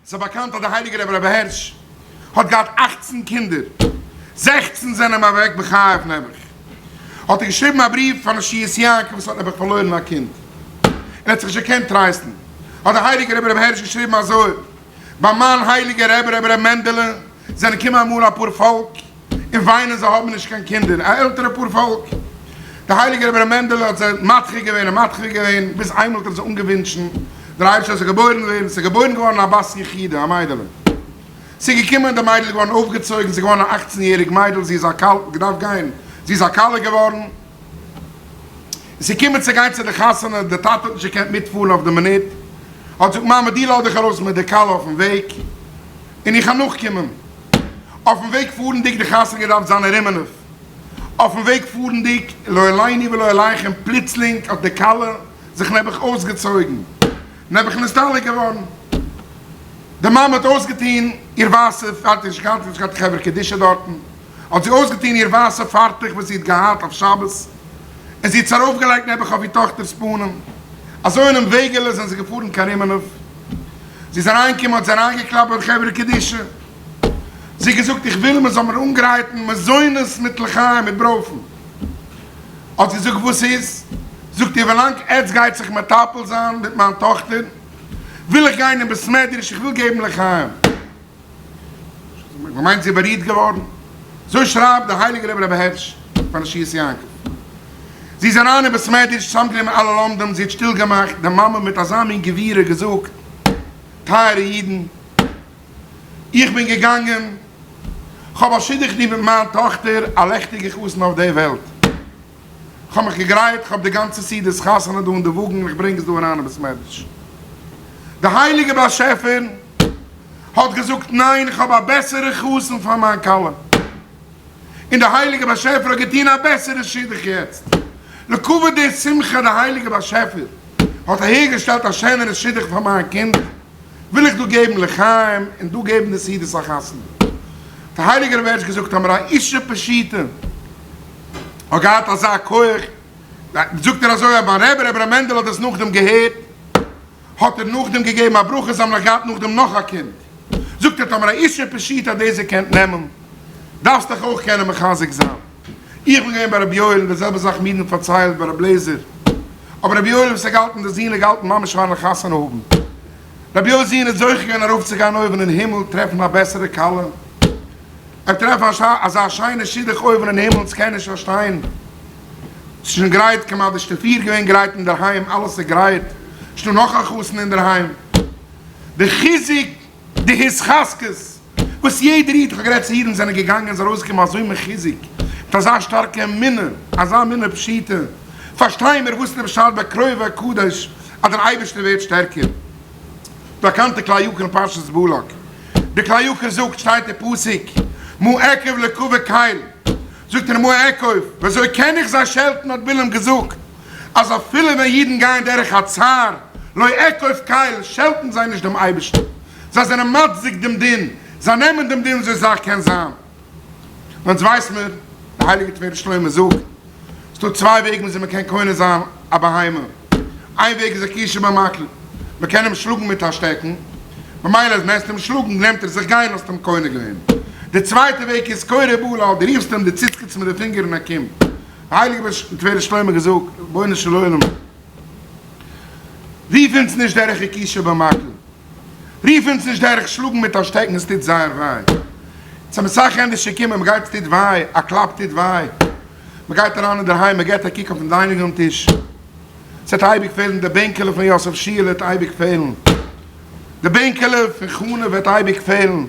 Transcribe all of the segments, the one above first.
ס'איז באקאנט אז דער הייליגער רבי רבי הערש האט געהאט אכצן קינדער, 16 זענען אים אוועק בחייו נעבעך. האט ער געשריבן א בריוו פארן ישועות יעקב וואס האט נעבעך פארלוירן א קינד, און ער האט זיך נישט געקענט טרייסטן, האט דער הייליגער רבי רבי הערש געשריבן אזוי, ביי מיין הייליגער רבי רבי ר' מענדעלע זענען קומען אמאל א פאר פאלק און וויינען זיי האבן נישט קיין קינדער, א עלטערע פאר פאלק, דער הייליגער רבי ר' מענדעלע האט זיי מדחה געווען און מדחה געווען, ביז איינמאל האט ער זיי אנגעווינטשן, דער אייבערשטער זאל געבוירן ווערן, ס'איז געבוירן געווארן א בת יחידה, א מיידעלע. ס'איז געקומען, די מיידל איז געווארן אויפגעצויגן, ס'איז געווארן א אכצן יעריג מיידל, זי איז א כלה, געדארפט גיין, זי איז א כלה געווארן, ס'איז געקומען צו גיין צו די חתונה, די טאטע האט נישט געקענט מיטפארן אויף די מינוט, האט געזאגט, מאמע דו לאז דיך ארויס מיט די כלה אויפן וועג, און איך וועל נאכקומען. אויפן וועג פארנדיג, די חתונה געדארפט זיין אין רימינוב, אויפן וועג פארנדיג, לא עליני ולא עליכם, פלוצלינג האט די כלה זיך נעבעך אויסגעצויגן, נעבעך נסתלק געווארן. די מאמע האט אויסגעטון איר ווייסע פארטוך, נישט געהאט נישט געהאט חברה קדישא דארטן, האט זי אויסגעטון איר ווייסע פארטוך וואס זי האט געהאט אויף שבת, און זי האט עס ארויפגעלייגט נעבעך אויף איר טאכטער'ס פנים. אזוי אינעם וועגעלע זענען זיי געפארן קיין רימינוב. זי איז אריינגעקומען האט זי אריינגעקלאפט ביי די חברה קדישא, זי האט געזאגט איך וויל מען זאל מיר אנגרייטן מזונות מיט לחיים מיט ברויפן. האט זי געזאגט וואס איז? זאגט איר ווילאנג עטץ גייט זיך מטפל זיין מיט מיין טאכטער וויל איך גיין אין בית מדרש איך וויל געבן לחיים. געמיינט זי איז בארירט געווארן. אזוי שרייבט דער הייליגער רבי רבי הערש פון ישועות יעקב. זי איז אריין אין בית מדרש צוזאמגענומען אלע לומדים זי האט שטיל געמאכט די מאמע מיט אזא מין גבורה געזאגט טייערע אידן איך בין געגאנגען כ'האב א שידוך געטון מיט מיין טאכטער א לעכטיגע חתן אויף די וועלט. כ'האב מיך געגרייט, כ'האב די גאנצע סעודת חתונה דא אין די וואגן און איך ברענג עס דא אריין אין בית מדרש. די הייליגע באשעפער האט געזאגט ניין איך האב א בעסערע חתן פאר מיין כלה. און די הייליגע באשעפער האט געטון א בעסערע שידוך יעצט. לכבוד די שמחה די הייליגע באשעפער האט אהערגעשטעלט א שענערע שידוך פאר מיין קינד. וויל איך דא געבן לחיים און דא געבן די סעודת החתונה. דער הייליגער רבי האט געזאגט אז א אישה פשוטה האט געהאט אזא כח, זאגט ער אזוי אז ביים רבי רבי ר' מענדל האט עס נאכדעם געהערט, האט ער נאכדעם געגעבן א ברכה, זיי האבן נאך געהאט נאכדעם נאך א קינד. זאגט ער טאמער א אישה פשוטה האט דאס געקענט נעמען, דארפסט דיך אויך קענען מחזק זיין. איך בין געווען ביי רבי יואל און די זעלבע זאך מיר פארציילט ביי רבי לעזער. אבער רבי יואל וואס האט געהאלטן די זון האט געהאלטן ממש פארן חתונה האבן. רבי יואל'ס זון איז זוכה געווען ארויפצוגיין אויבן אין הימל טרעפן א בעסערע כלה. ער טרעפט אזא שיינע שידוך אויבן אין הימל אונז קען נישט פארשטיין. ס'איז שוין גרייט כמעט די שטאפיר געווען גרייט אינדערהיים אלעס איז גרייט. נישטא נאך א חתן אינדערהיים. די חיזוק די התחזקות וואס יעדער איד, איך האב גערעדט צו אידן זענען געגאנגען זיי ארויסגעקומען אזוי מחוזק, מיט אזא שטארקע אמונה, אזא אמונה פשוטה, פארשטייען מיר וואס איז די פשט ביי קרובי הקדוש אז דער אייבערשטער ווערט שטערקער. די באקאנטע כלי יקר אין פרשת בלק, די כלי יקר זאגט, שטייט אין פסוק, מה אעכב לקבע קל, זאגט ער מה אעכב, ווי אזוי קען איך זיי שעלטן האט בלעם געזאגט, אז אפילו ווען אידן גייען דורך א צער, לא אקוב קל, שעלטן זיי נישט דעם אייבערשטן, זיי זענען מצדיק דעם דין, זיי נעמען דעם דין וויאזוי זאך קען זיין. אונז ווייס מיר, די הייליגע תפארת שלמה זאגט, ס'דא צוויי וועגן וויאזוי מ'קען קונה זיין א בהמה, איין וועג איז הכישה במקל, מ'קען אים שלאגן מיט א שטעקן, ממילא אז נעמסט אים שלאגן נעמט ער זיך גיין האסט אים קונה געווען. די צווייטע וועג איז קורא בלל, דו רופסט אים, דו ציצקעסט מיט די פינגער און ער קומט. הייליגע תפארת שלמה געזאגט, רבונו של עולם, רוף אונז נישט דרך הכישה במקל, רוף אונז נישט דרך שלאגן מיט א שטעקן, עס טוט זייער וויי. עס איז אסאך ענדערש צו קומען, מען גייט עס טוט וויי, א קלאפ טוט וויי, מען גייט אריין אינדערהיים, מען געבט א קוק אויפן dining room טיש, עס וועט אייביג פעלן, די בענקעלע פון יוסף שיעלע וועט אייביג פעלן, די בענקעלע פון חנה וועט אייביג פעלן.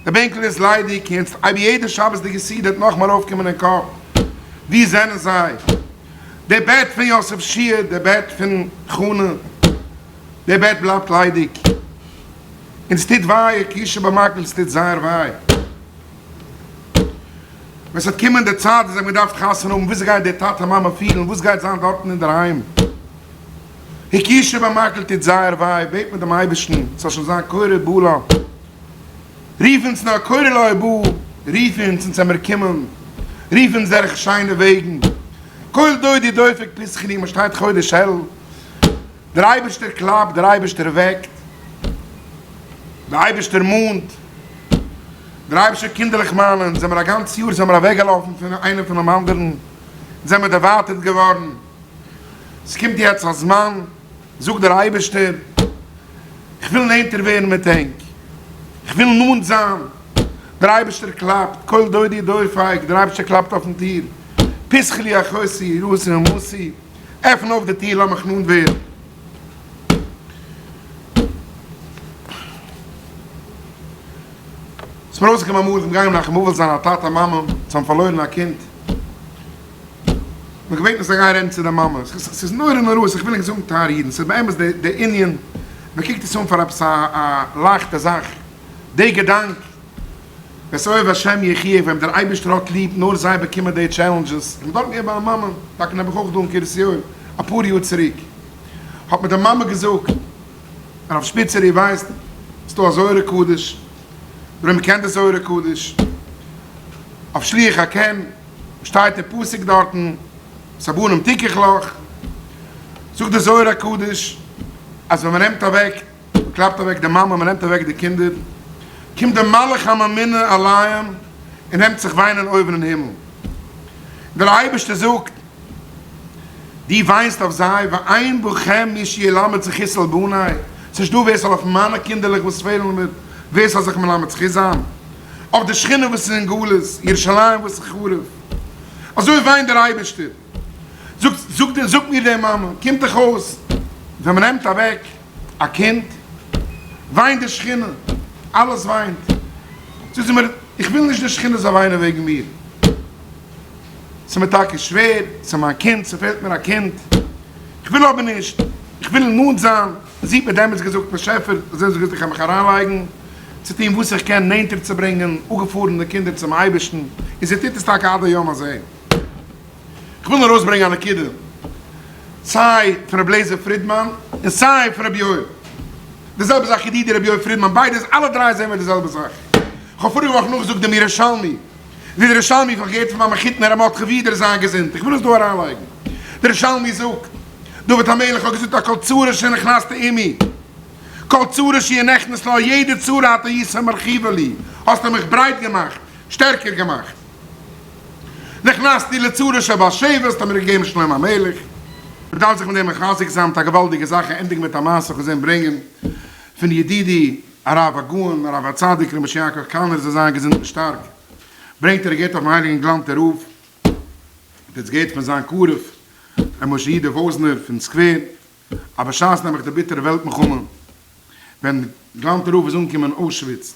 די בענקל איז ליידיג יעצט אויב יעדע שבת'דיגע סעודה וועט נאכמאל אויפקומען אין קאפ, ווי זענען זיי? די בעט פון יוסף שיע, די בעט פון חנה, די בעט בלייבט ליידיג, און ס'טוט וויי, הכישה במקל, ס'טוט זייער וויי. ווען ס'וועט קומען די צייט וואס זיי האבן געדארפט חתונה האבן, וויאזוי גייט די טאטע מאמע פילן, וואס גייט זיין דארטן אינדערהיים? הכישה במקל טוט זייער וויי, בעט מען דעם אייבערשטן ס'זאל שוין זיין קורא בלה. רוף אונז נאר קורא לו בא, רוף אונז, אונז עמיר קומען, רוף אונז דורך שיינע וועגן, קול דודי דופק פתחי מען שטייט חודש אלול, דער אייבערשטער קלאפט, דער אייבערשטער וועקט. דער אייבערשטער מאנט, דער אייבערשטער קינדערלעך מיינע, זעמער א גאנץ יאר זעמער אוועקגעלאפן פון איינער פונעם אנדערן, זעמער דערווייטערט געווארן, ס'קומט יעצט א זמן, זאגט דער אייבערשטער, איך וויל נענטער ווערן מיט ענק, איך וויל נאנט זיין, דער אייבערשטער קלאפט, קול דודי דופק, דער אייבערשטער קלאפט אויפן טיר, פתחי לי אחותי רעתי אמתי, עפן אויף די טיר לאמיך נאנט ווערן. ס'איז מיר אויסגעקומען אמאל, איך בין געגאנגען מנחם אבל זיין א טאטע מאמע וואס האבן פארלוירן א קינד, מ'האט געבעטן איך זאל גיין רעדן צו די מאמע, ס'איז נורא נוראות, איך וויל ענק זאגן טייערע אידן, ס'איז באמת די ענין, מ'קוקט עס אן פאר עפעס א לייכטע זאך, די געדאנק, ואת אוהב השם יחיה, וועם דער אייבערשטער האט ליב, נאר זיי באקומען די challenges, איך בין דארט געווען ביי א מאמע, טאקע נעבעך אויך דא אין קרית יואל, אפאר יאר צוריק, האט מיר די מאמע געזאגט, הרב שפיצער איר ווייסט, ס'דא א זוהר הקדוש, דער עולם קען די זוהר הקדוש, אויף שילוח הקן שטייט די פסוק דארטן, את הבנים תיקח לך, זאגט די זוהר הקדוש אז ווען מ'נעמט אוועק, מ'קלאפט אוועק די מאמע, מ'נעמט אוועק די קינדער, קומט די מלאך הממונה עליהם און נעמט זיך וויינען אויבן אין הימל, דער אייבערשטער זאגט, דו וויינסט אויף זיי, ואין בכם מי שילמד זכות על בני, ס'נישט דא ווער ס'זאל אויף מיינע קינדערלעך וואס פעלן מיר, ווער ס'זאל זיך מלמד זכות זיין, אויף די שכינה וואס איז אין גלות, ירושלים וואס איז חרוב. אזוי וויינט דער אייבערשטער. זאגט, זאגט, זאגט מיר די מאמע, קומט דאך אויס, ווען מ'נעמט אוועק א קינד, וויינט די שכינה, אלעס וויינט. זאגט זי מיר, איך וויל נישט די שכינה זאל וויינען וועגן מיר. ס'איז מיר טאקע שווער, ס'איז מיין קינד, ס'פעלט מיר א קינד, איך וויל אבער נישט, איך וויל נאנט זיין, זי האט מיר דעמאלטס געזאגט, באשעפער, אזוי האט זי געזאגט, איך גיי מיך אריינלייגן צו טון וואס איך קען נענטער צו ברענגען אפגעפארענע קינדער צום אייבערשטן, און זי טוט עס טאקע עד היום הזה. איך וויל נאר ארויסברענגען א נקודה, סיי פון רבי לעזער פרידמאן און סיי פון רבי יואל, די זעלבע זאך ידידי רבי יואל פרידמאן, ביידע אלע דריי זעהן מיר די זעלבע זאך, איך האב פאריגע וואך נאכגעזאגט דעם ירושלמי, ווי דער ירושלמי איך האב געהערט פון מיין מחותן ר' מרדכי ווידער זיין געזונט, איך וויל עס דא אריינלייגן, דער ירושלמי זאגט, דוד המלך האט געזאגט א כל צרה שנכנסת עמי, כל צרה שהיא נכנס לה, יעדע צרה אתה היית מרחיבה לי, האסטו מיך ברייט געמאכט, שטערקער געמאכט. נכנסתי לצרה של בת שבע, האסטו מיר געגעבן שלמה המלך. מען דארף זיך מיט דעם מחזק זיין מיט א געוואלדיגע זאך, איך ענדיג מיט א מעשה איך וועל זען ברענגען פון ידידי הרב הגאון הרב הצדיק ר' משה יעקב קאלנער זאל זיין געזונט און שטארק, ברענגט ער א געהערט אויפן הייליגן גלאנטער רב, האט עטס געהערט פון זיין קרוב ר' משה יודא וואזנער פון סקווער, אז בשעת נעבעך די ביטערע וועלט מלחמה ווען גלאנטער רב איז אנגעקומען אין אוישוויץ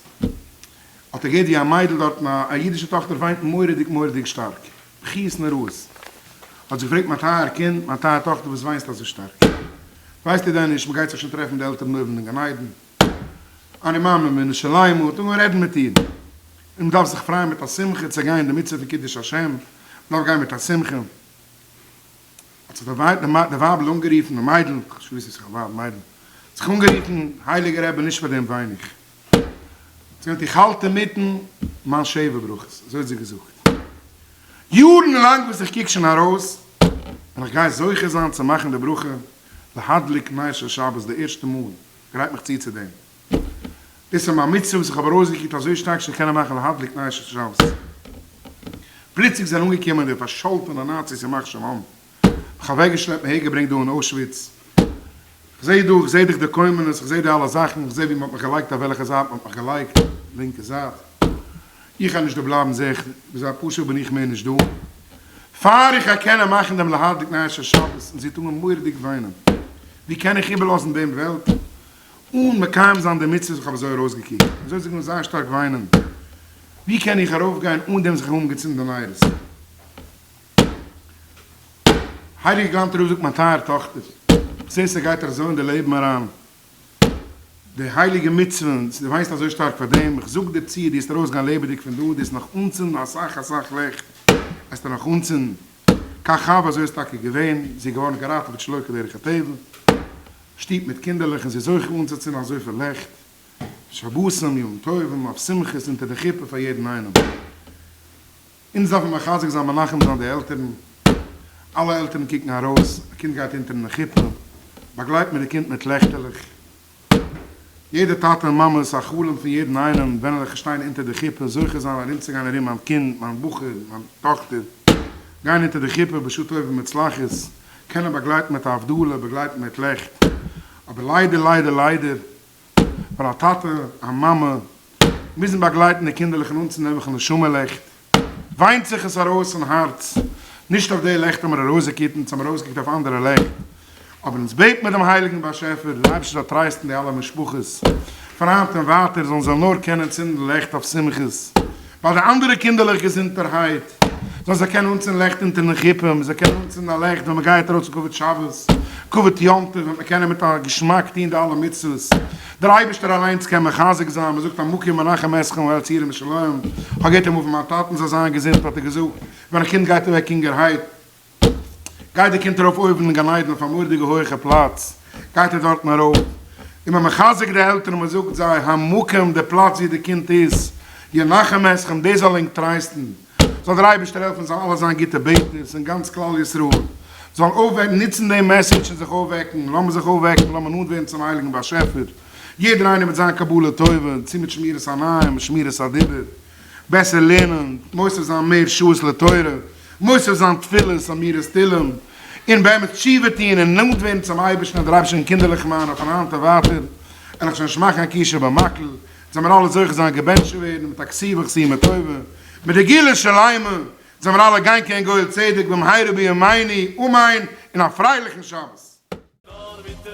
האט ער געהערט ווי א מיידל דארטן א אידישע טאכטער וויינט מורא'דיג מורא'דיג שטארק, בכיות נוראות, האט זי געפרעגט מיין טייער קינד, מיין טייער טאכטער וואס וויינסטו אזוי שטארק? ווייסטו דען נישט מ'גייט זיך שוין טרעפן די עלטערן אויבן אין גן עדן? אני מאמין באמונה שלימה, האט אנגעהויבן רעדן מיט איר, און מ'דארף זיך פרייען מיט א שמחה צו גיין די מצוה פון קידוש השם, מ'דארף גיין מיט א שמחה. האט זיך די ווייבל אנגערופן, די מיידל, כ'האב נישט געוואוסט אז ס'איז א ווייב, מיידל, האט זיך אנגערופן, הייליגער רבי נישט פאר דעם וויין איך. האט זי געזאגט, איך האלט אינמיטן מיין שבע ברכות, אזוי האט זי געזאגט. יארן לאנג וואס איך קוק שוין ארויס ווען איך גיי זוכה זיין צו מאכן די ברכה להדליק נר של שבת די ערשטע מאל, גרייט מיך צו צו דעם. דאס איז מיין מצוה וואס איך האב ארויסגעקוקט אזוי שטארק צו קענען מאכן להדליק נר של שבת. פלוצלינג זענען אנגעקומען די פארשאלטענע נאציס ימח שמם, מיך אוועקגעשלעפט און אהערגעברענגט דא אין אוישוויץ. איך זעה דא, איך זעה דיך די קוימענעס, איך זעה די אלע זאכן, איך זעה ווי מען האט מיך געלייגט אויף וועלכע זייט מען האט מיך געלייגט, לינקע זייט. איך גיי נישט דא בלייבן זעה איך, ביז א פאר שעה בין איך מער נישט דא. פאר איך גיי קענען מאכן דעם להדליק נר של שבת, און זי האט אנגעהויבן מורא'דיג וויינען, ווי קען איך איבערלאזן דעם וועלט אן מקיים זיין די מצוה וואס איך האב אזוי ארויסגעקוקט, און אזוי האט זי אנגעהויבן זייער שטארק וויינען, ווי קען איך ארויפגיין אן דעם זיך האבן געצינדן די נרות. הייליגער גלאנטער רב זאגט מיין טייער טאכטער, איך זעה ס'גייט דיר אזוי אין די לעבן אריין, די הייליגע מצוה, דו וויינסט אזוי שטארק פאר דעם, איך זאג דיר צו, דו וועסט ארויסגיין לעבעדיג פון דא, דו וועסט נאך אנצינדן אסאך אסאך לעכט, וועסטו נאך אנצינדן. כך הוה, אזוי איז טאקע געווען, זי איז געווארן געראטעוועט שלא כדרך הטבע, שטוב מיט קינדערלעך און זי איז זוכה אנצוצינדן אזויפיל לעכט, שבתים, ימים טובים, אויף שמחות, אונטער די חופה פאר יעדן איינעם. אונז דארפן מחזק זיין מנחם זיין די עלטערן, אלע עלטערן קוקן ארויס, א קינד גייט אונטערן חופה, באגלייט מען די קינד מיט לעכטעלעך. יעדע טאטע און מאמע, ס'איז א חלום פון יעדן איינעם, ווען וועל איך שטיין אונטער די חופה, זוכה זיין ארומצוגיין ארום מיין קינד, מיין בחור, מיין טאכטער, גיין אונטער די חופה בשעה טובה ומוצלחת, קענען באגלייטן מיט א הבדלה, באגלייטן מיט לעכט, אבער ליידער ליידער ליידער, ווען א טאטע, א מאמע, מוזן באגלייטן די קינדערלעך און אנצינדן נשמה לעכט, וויינט זיך עס ארויס אין הארץ, נישט אויף די לעכט האבן מיר ארויסגעקוקט, אונז האבן ארויסגעקוקט אויף אנדערע לעכט, אבער אונז בעט מיר דעם הייליגן באשעפער, דער אייבערשטער זאל טרייסטן די אלע משפחות, פון היינט און ווייטער זאלן זיי נאר קענען צינדן לעכט אויף שמחות, ביי די אנדערע קינדערלעך געזונטערהייט, זאלן זיי קענען אנצינדן לעכט אונטערן חופה, מען זאל קענען אנצינדן א לעכט ווען מען גייט ארויס צו כבוד שבת, כבוד יום טוב, וועט מען קענען מיט א געשמאק טון די אלע מצוות. דער אייבערשטער אליינס קען מחזק זיין, מען זאגט המקום מנחם אתכם ואל צעירים משלום, כ'האב געהערט אמאל פון מיין טאטן זאל זיין געזונט האט ער געזאגט, ווען א קינד גייט אוועק יונגערהייט, גייט די קינד ארויף אויבן אין גן עדן אויף א מורא'דיגע הויעכע פלאץ, גייט ער דארטן ארויף, און מען מחזק די עלטערן, מען זאגט זיי, המקום, די פלאץ ווי די קינד איז, ינחם אתכם, דאס זאל ענק טרייסטן, זאל דער אייבערשטער העלפן זאלן אלע זיין גוטע בעטערס און גאנץ כלל ישראל זאלן אויפוועקן, נוצן דעם message און זיך אויפוועקן, לאמיר זיך אויפוועקן, לאמיר נאנט ווערן צום הייליגן באשעפער, יעדער איינער מיט זיין קבלה טובה, צו מיט שמירת עיניים, שמירת הדיבור, בעסער לערנען, מוסיף זיין מער שעות לתורה, מוסיף זיין תפילות, אמירת תהילים, און באמת תשובה טון און נאנט ווערן צום אייבערשטן אז דער אייבערשטער און קינדערלעך מיינע פון היינט און ווייטער וועל איך שוין נישט מאכן א קשר במקל, זאל מיר אלע זוכה זיין געבענטשט צו ווערן מיט א כתיבה וחתימה טובה, מיט די גאולה שלימה, זאל מיר אלע גיין קיין גואל צדק במהרה בימינו, אמן, און א פרייליכן שבת. נאר מיט.